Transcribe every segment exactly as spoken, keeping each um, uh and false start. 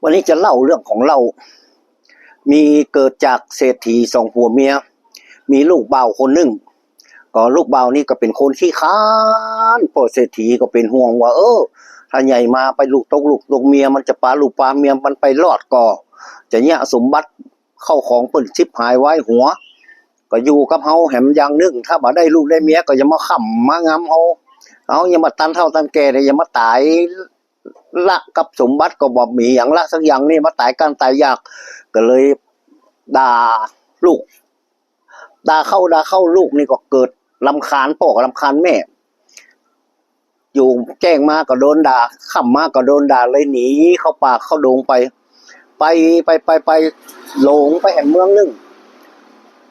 วันนี้จะเล่าเรื่องของเล่า มีเกิดจากเศรษฐีสองผัวเมีย มีลูกบ่าวคนนึ่ง ก็ลูกบ่าวนี่ก็เป๋นคนขี้ค้าน ป้อเศรษฐีก็เป๋นห่วงว่า เออ ถ้าใหญ่มาไปลูกตกลูกตกเมีย มันจะปาลูกปาเมียมันไปรอดก่อ จะเยียะสมบัติเข้าของเปิ้นฉิบหายวายหัว ก็อยู่กับเฮาแหมอย่างนึ่ง ถ้าบ่ได้ลูกได้เมียก็อย่ามาค้ำมางำเฮา เฮายังบ่ตันเฒ่าตันแก่เลย อย่ามาต๋าย ละกับสมบัติก็บ่มีหยังละสักอย่างนี่ มาต๋ายก้านต๋ายยาก ก็เลยด่าลูก ด่าเข้าด่าเข้า ลูกนี่ก็เกิดรำคาญป้อกับรำคาญแม่ อยู่แจ้งมาก็โดนด่า ค่ำมาก็โดนด่า เลยหนีเข้าป่าเข้าดงไป ไป ไป ไป ไป หลงไปแหมเมืองนึ่ง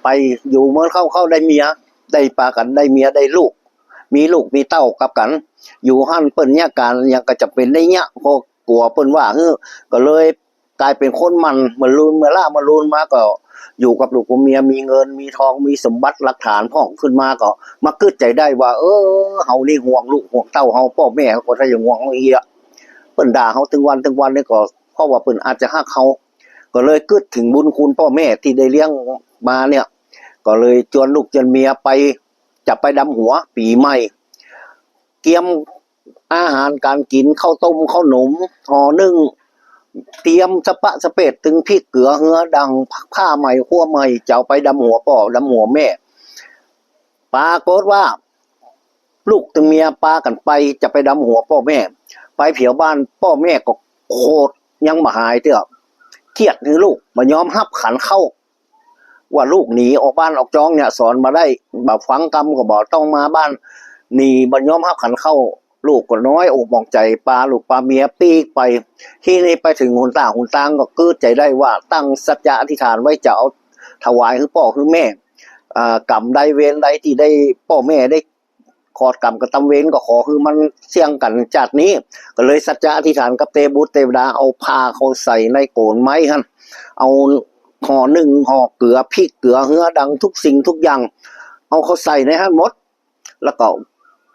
ไปอยู่เมืองเข้า เข้าได้เมีย ได้ปากั๋นได้เมียได้ลูก มีลูกมีเต้ากับกั๋น อยู่หั้นเปิ้นเยียะก๋านหยังก็จ๋ำเป๋นได้เยียะ เพราะกั๋วเปิ้นว่าหื้อ ก็เลยก๋ายเป๋นคนหมั่น เมื่อลูนเมื่อล้า เมื่อลูนมาก็อยู่กับลูกกับเมีย มีเงินมีทองมีสมบัติหลักฐานพ่อง ขึ้นมาก็มากึ๊ดใจ๋ได้ว่า เออ เฮานี่ห่วงลูกห่วงเต้าเฮา ป้อแม่เฮาก็ถ้าจะห่วงเฮาเหีย เปิ้นด่าเฮาตึงวันตึงวันนี่ก็เพราะว่าเปิ้นอาจจะฮักเฮา ก็เลยกึ๊ดเถิงบุญคุณป้อแม่ตี้ได้เลี้ยงมาเนี่ย ก็เลยจวนลูกจวนเมียไป จะไปดำหัวปี๋ใหม่ เกียมอาหารก๋านกิ๋น ข้าวต้มข้าวหนม ห่อนึ่ง เตรียมสะปะสะเปด ตึงพริกเกลือเฮือดัง ผ้าใหม่ครัวใหม่ จะเอาไปดำหัวป้อดำหัวแม่ ปรากฏว่า ลูกตึงเมียปากั๋นไป จะไปดำหัวป้อแม่ ไปเผียวบ้าน ป้อแม่ก็โขดยังบ่หายเตื้อ เคียดหื้อลูก บ่ยอมฮับขันข้าว ว่าลูกหนีออกบ้านออกจ๊องเนี่ย สอนบ่ได้ บ่ฟังกำก็บ่ต้องมาบ้าน หนี บ่ยอมฮับขันข้าว ลูกก็น้อยอกหมองใจ๋ ปาลูกปาเมียปีกไป ทีนี้ไปเถิงหนต๋างหนตางก็กึ๊ดใจ๋ได้ว่าตั้งสัจจะอธิษฐานไว้จะเอาถวายหื้อป้อหื้อแม่ อ่า กรรมใดเวรใดตี้ได้ป้อแม่ได้ ขอดกรรมกระตำเวรก็ขอหื้อมันเสี้ยงกั๋นจาตินี้ ก็เลยสัจจะอธิษฐานกับเตบุตรเตวดา เอาผ้าเข้าใส่ในโก๋นไม้หั้น เอาห่อนึ่งห่อเกลือ พริกเกลือเฮือดังทุกสิ่งทุกอย่าง เอาเข้าใส่ในหั้นหมด แล้วก็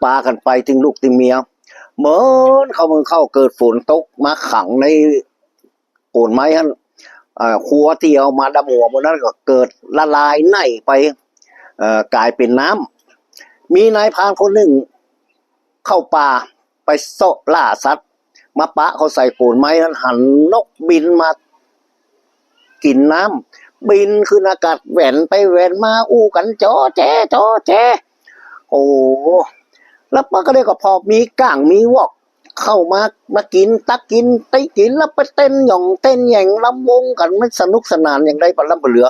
ปากั๋นไปตึงลูกตึงเมีย เหมินเข้าเมินเข้าเกิดฝนตกมาขังใน โก๋นไม้หั้น เอ่อ ครัวตี้เอามาดำหัวหมู่นั้นก็เกิดละลายไหน้ไป เอ่อ ก๋ายเป๋นน้ำ มีนายพรานคนนึ่งเข้าป่าไปเซาะล่าสัตว์ มาปะเข้าใส่โก๋นไม้หั้น หันนกบินมากิ๋นน้ำ บินขึ้นอากาศแหว่นไปแหว่นมาอู้กั๋นจ๋อแจ๋๋จ๋อแจ๋๋ โอ้ แล้วมันก็ได้ก็พอมีก้างมีวอก เข้ามา มากิ๋น ตักกิ๋น ติ๊กกิ๋น แล้วไปเต้นหย่องเต้นแหย่งลำวงกั๋น มันสนุกสนานอย่างใดปะล้ำปะเหลือ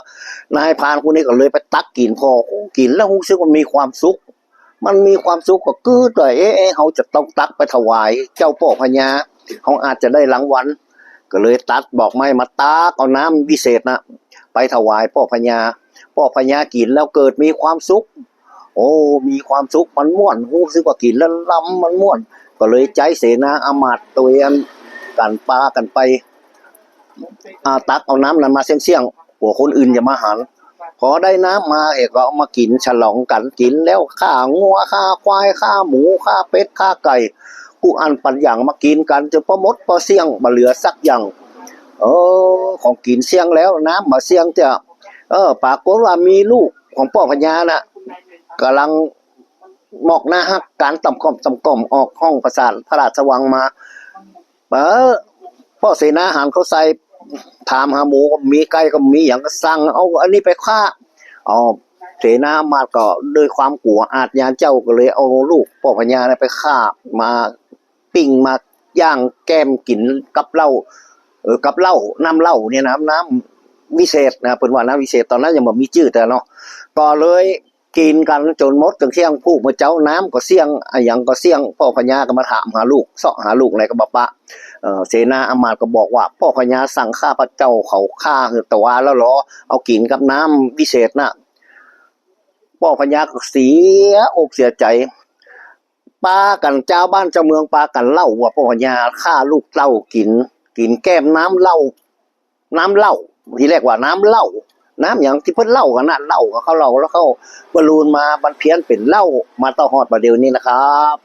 นายพรานคนนี้ก็เลยไปตักกิ๋น พอกิ๋นแล้วฮู้สึกว่ามีความสุข มันมีความสุขก็กึ๊ดว่า เอ๊ะ เอ๊ะ เฮาจะต้องตักไปถวายเจ้าป้อพญา เฮาอาจจะได้รางวัล ก็เลยตัดบอกไม้มาตักเอาน้ำวิเศษน่ะ ไปถวายป้อพญา ป้อพญากิ๋นแล้วเกิดมีความสุข โอ้ มีความสุข มันม่วน ฮู้สึกว่ากิ๋นแล้วลำ มันม่วน ก็เลยใจ๊เสนาอามาตย์ตวยกั๋นปากั๋นไป อ่า ตักเอาน้ำนั้นมาเสี้ยงๆ กั๋วคนอื่นจะมาหัน พอได้น้ำมาเอกก็เอามากิ๋นฉลองกั๋น กิ๋นแล้วฆ่างัว ฆ่าควาย ฆ่าหมู ฆ่าเป็ด ฆ่าไก่ กู้อันปันอย่างมากิ๋นกั๋น จ๋นปอหมดปอเสี้ยง บ่เหลือสักอย่าง เออ ของกิ๋นเสี้ยงแล้ว น้ำบ่เสี้ยงเตื้อ เออ ปรากฏว่ามีลูกของป้อพญาน่ะ ก่ำลังมอกหน้าฮักก๋านต่ำก้อมต่ำก้อม ออกห้องปราสาทพระราชวังมา เออ ป้อเสนาหารเขาใส่ ถามหาหมูก็มี ไก่ก็มี หยังก็สั่ง เอาอันนี้ไปฆ่า เอา เสนาอามาตย์ก็ด้วยความกั๋วอาชญาเจ้า ก็เลยเอาลูกป้อพญาน่ะไปฆ่า มาปิ้ง มาย่างแก้มกิ๋นกับเหล้า เออ กับเหล้า น้ำเหล้าเนี่ยนะ น้ำวิเศษนะ เปิ้นว่าน้ำวิเศษ ต๋อนนั้นยังบ่มีจื้อเตื้อเนาะ ก็เลย กิ๋นกั๋นจ๋นหมดกั๋งเสี้ยง พูกเมื่อเจ๊าน้ำก็เสี้ยง อะหยังก็เสี้ยง ป้อพญาก็มาถามหาลูก เซาะหาลูกไหนก็บ่ปะ เอ่อ เสนาอามาตย์ก็บอกว่า ป้อพญาสั่งข้าพเจ้าเขาฆ่าหื้อตะวาแล้วลอ เอากิ๋นกับน้ำวิเศษน่ะ ป้อพญาก็เสียอกเสียใจ๋ ปากั๋น จาวบ้านจาวเมืองปากั๋นเล่าว่าป้อพญาฆ่าลูกเต้ากิ๋น กิ๋นแก้มน้ำเหล้า น้ำเหล้า ตี้แรกว่าน้ำเหล้า น้ำหยังตี้เปิ้นเหล้ากั๋นน่ะ เหล้ากับข้าวเหล้า แล้วเข้าบรรลุมา มันเพี้ยนเป๋นเหล้า มาเต้าฮอดบ่าเดี่ยวนี้นะครับ